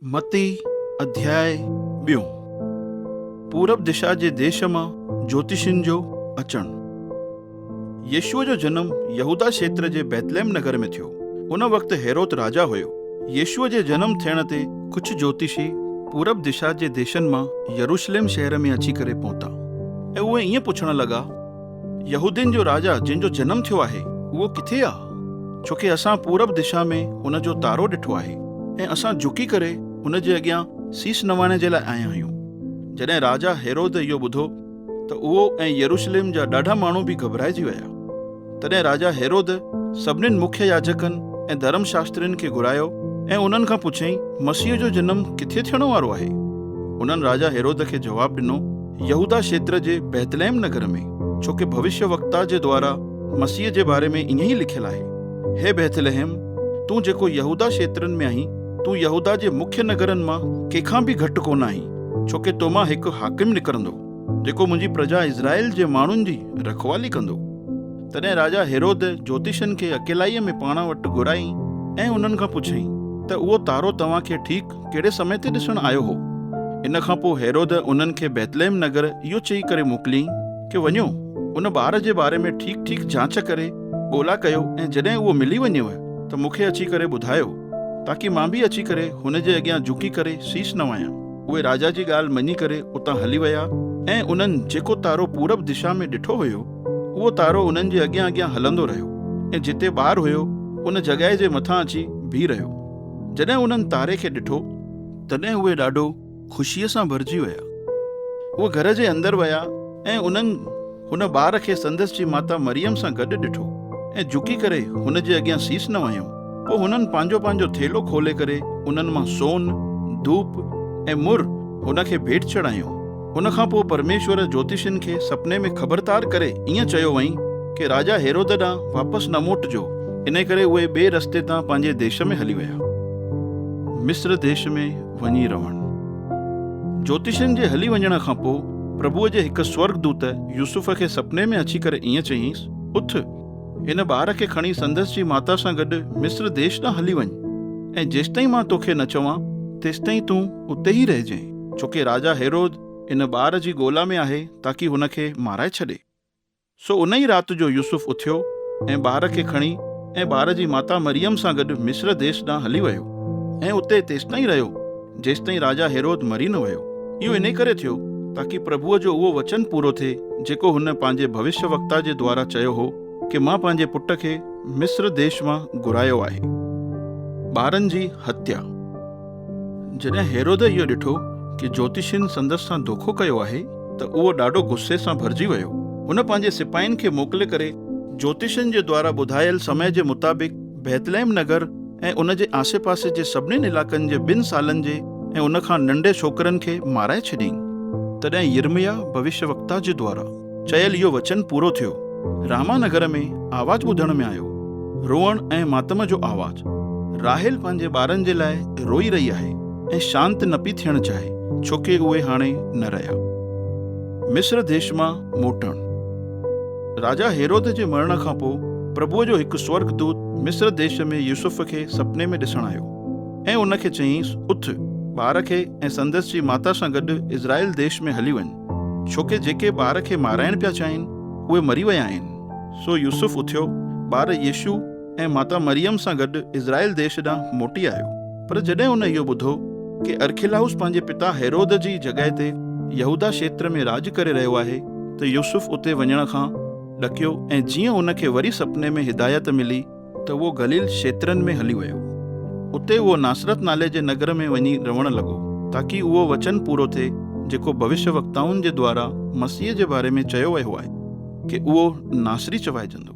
متي اڌياء ٻيون، پورب دشا جي ديش مان جوتشين جو اچڻ. يسوع جو جنم يهوداه کيتر جي بيتلحم نگر ۾ ٿيو. ان وقت هيرود راجا هيو. يسوع جي جنم ٿيڻ تي ڪجهه جوتشي پورب دشا جي ديشن مان يروشلم شهر ۾ اچي ڪري پهتا ۽ اهي ائين پڇڻ لڳا، يهودين جو راجا جنهن جو جنم ٿيو آهي، اهو ڪٿي آ؟ ڇو ڪي اسان پورب دشا ۾ هن جو تارو ڏٺو آهي ۽ اسان جهڪي ڪري هن جي اڳيان سيس نوائڻ جي لاء آيا آهيون. جڏهن راجا هيرود اهو ٻڌو ته اهو ۽ يروشلم جا ڏاڍا ماڻهو به گهٻرائجي ويا. تڏهن راجا هيرود سڀنين مکيه ياجڪن ۽ ڌرم شاسترين کي گهرايو ۽ انهن کان پڇيائين، مسيح جو جنم ڪٿي ٿيڻ وارو آهي؟ انهن راجا هيرود کي جواب ڏنو، يهوداه کيتر جي بيتلحم نگر ۾، ڇو ڪي ڀوشيه وڪتا جي دوارا مسيح جي باري ۾ ائين ئي لکيل آهي، هي بيتلحم، تون جيڪو يهوداه کيترن ۾ آهين، تون يهوداه جي مکيه نگرن مان ڪنهن کان به گهٽ ڪونه آهين، ڇو ڪي تو مان هڪ حاڪم نڪرندو، جيڪو منهنجي پرجا اسرائيل جي ماڻهن جي رکوالي ڪندو. تڏهن راجا هيرود جوتشين کي اڪيلائيء ۾ پاڻ وٽ گهرائي ۽ انهن کان پڇيائين ته اهو تارو توهان کي ٺيڪ ڪهڙي سمي تي ڏسڻ آيو هو؟ ان کان پوء هيرود انهن کي بيتلحم نگر اهو چئي ڪري موڪليائين ڪي وڃو، ان ٻار جي باري ۾ ٺيڪ ٺيڪ جاچ ڪري ڳولا ڪيو ۽ جڏهن اهو ملي وڃيو ته مون کي اچي ڪري ٻڌايو، تاڪي مان به اچي ڪري هن جي اڳيان جهڪي ڪري سيس نوايان. اهي راجا جي ڳالهه مڃي ڪري اتان هلي ويا ۽ انهن جيڪو تارو پورب دشا ۾ ڏٺو هيو، اهو تارو انهن جي اڳيان اڳيان هلندو رهيو ۽ جتي ٻار هيو، ان جڳهه جي مٿان اچي بيهي رهيو. جڏهن انهن تاري کي ڏٺو، تڏهن اهي ڏاڍو خوشيء سان ڀرجي ويا. اهي گهر جي اندر ويا ۽ انهن هن ٻار کي سندس جي ماتا مريم سان گڏ ڏٺو ۽ جهڪي ڪري هن جي اڳيان سيس نوايائون. پوء هنن پنهنجو پنهنجو ٿيلهو کولي ڪري انهن مان سون، ڌوپ ۽ مر هن کي ڀيٽ چڙهايائون. ان کان پوء پرميشور جوتشين کي سپني ۾ خبردار ڪري ائين چيو هئائين ڪي راجا هيرود ڏانهن واپس نه موٽجو، انهي ڪري اهي ٻئي رستي تان پنهنجي ديش ۾ هلي ويا. مصر ديش ۾ وڃي رهڻ. جوتشين جي هلي وڃڻ کان پوء پرڀوء جي هڪ سورڳدوت يوسف کي سپني ۾ اچي ڪري ائين چيائينس، اٿ، هن ٻار کي کڻي سندس جي ماتا سان گڏ مصر ديش ڏانهن هلي وڃ ۽ جيستائين مان توکي نه چوان، تيستائين تون اتي ئي رهجانء، ڇوڪه راجا هيرود ان ٻار جي ڳولا ۾ آهي تاڪي هن کي مارائي ڇڏي. سو ان ئي رات جو يوسف اٿيو ۽ ٻار کي کڻي ۽ ٻار جي ماتا مريم سان گڏ مصر ديش ڏانهن هلي ويو ۽ اتي تيستائين رهيو، جيستائين راجا هيرود مري نه ويو. اهو انهي ڪري ٿيو، تاڪي پرڀوء جو اهو وچن پورو ٿئي، جيڪو هن پنهنجي ڀوشيه وڪتا جي دوارا چيو هو ڪي مان پنهنجي پٽ کي مصر ديش مان گهرايو آهي. ٻارن جي هتيا. جڏهن هيرود اهو ڏٺو ڪي جوتشين سندس سان دوکو ڪيو آهي ته اهو ڏاڍو غصي سان ڀرجي ويو. هن پنهنجي سپاهين کي موڪلي ڪري جوتشين جي دوارا ٻڌايل سمي جي مطابق بيتلحم نگر ۽ ان جي آسي پاسي جي سڀني علائقن جي ٻن سالن جي ۽ ان کان ننڍي ڇوڪرن کي مارائي ڇڏيائين. تڏهن يرمياه ڀوشيه وڪتا جي دوارا چيل اهو وچن پورو ٿيو، راما نگر ۾ آواز ٻڌڻ ۾ آيو، روئڻ ۽ ماتم جو آواز. راحيل پنهنجي ٻارن جي لاء روئي رهي آهي ۽ شانت نه پئي ٿيڻ چاهي، ڇوڪه اهي هاڻي نه رهيا. مصر ديش مان موٽڻ. راجا هيرود جي مرڻ کان پوء پرڀوء جو هڪ سورڳدوت مصر ديش ۾ يوسف کي سپني ۾ ڏسڻ آيو ۽ ان کي چيائينس، اٿ، ٻار کي ۽ سندس جي ماتا سان گڏ اسرائيل ديش ۾ هلي وڃ، ڇوڪه جيڪي ٻار کي مارائڻ پيا چاهين، اهي مري ويا آهن. سو يوسف اٿيو، ٻار يسوع ۽ ماتا مريم سان گڏ اسرائيل ديش ڏانهن موٽي آيو. پر جڏهن هن اهو ٻڌو ڪي ارخيلاوس پنهنجي پتا هيرود جي جڳهه تي يهوداه کيتر ۾ راڄ ڪري رهيو آهي ته يوسف اتي وڃڻ کان ڏڪيو ۽ جيئن هن کي وري سپني ۾ هدايت ملي ته اهو گليل کيترن ۾ هلي ويو. اتي اهو ناصرت نالي جي نگر ۾ وڃي رهڻ لڳو، تاڪي اهو وچن پورو ٿئي جيڪو ڀوشيه وڪتائن جي دوارا مسيح جي باري ۾ چيو ويو آهي ڪي اهو ناصري چوائجندو.